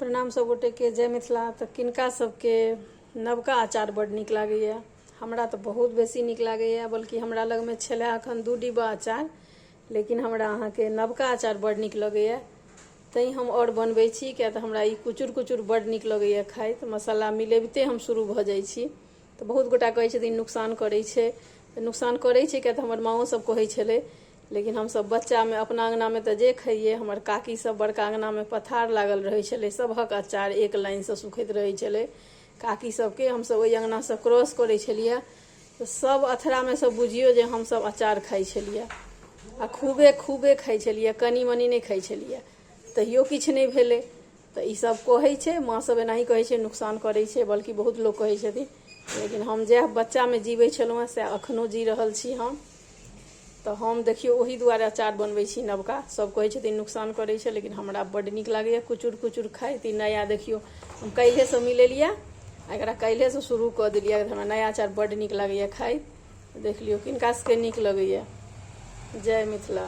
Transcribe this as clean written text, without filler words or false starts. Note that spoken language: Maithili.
प्रणाम सब गोटेके, जय मिथिला। तऽ किनका सबके नवका अचार बड्ड नीक लागैए? हमरा तऽ बहुत बेसी नीक लागैए, बल्कि हमरा लगमे छलै एखन 2 डिब्बा अचार, लेकिन हमरा अहाँके नवका अचार बड्ड नीक लगैए, तैँ हम आओर बनबै छी, किया तऽ हमरा ई कुचुर कुचुर बड्ड नीक लगैए खाइत। मसाला मिलबिते हम शुरू भऽ जाइ छी। तऽ बहुत गोटा कहै छथिन नुकसान करै छै, तऽ नुकसान करै छै, किया तऽ हमर माँओ सब कहै छलै, लेकिन हमसब बच्चामे अपना अङ्गनामे तऽ जे खइयै, हमर काकी सब बड़का अङ्गनामे पथार लागल रहै छलै, सबहक अचार एक लाइनसँ सुखैत रहै छलै काकी सबके। हमसब ओहि अङ्गनासँ क्रॉस करै छलियै तऽ सब अथरामे सँ बुझियौ जे हमसब अचार खाइ छलियै, आ खूबे खूबे खाइ छलियै, कनि मनि नहि खाइ छलियै, तहियो किछु नहि भेलै। तऽ ई सब कहै छै, माँ सब एनाही कहै छै नुकसान करै छै, बल्कि बहुत लोक कहै छथिन, लेकिन हम जएह बच्चामे जीबै छलहुँ हेँ सएह एखनो जी रहल छी हम। तऽ हम देखियौ ओहि दुआरे अचार बनबै छी नवका। सब कहै छथिन नुकसान करै छै, लेकिन हमरा बड्ड नीक लागैए कुचुर कुचुर खाइत। ई नया देखियौ हम काल्हिएसँ मिलेलियै आ एकरा काल्हिएसँ शुरू कऽ देलियै। हमरा नया अचार बड्ड नीक लागैए खाइत। देख लियौ किनका सबके नीक लगैए। जय मिथिला।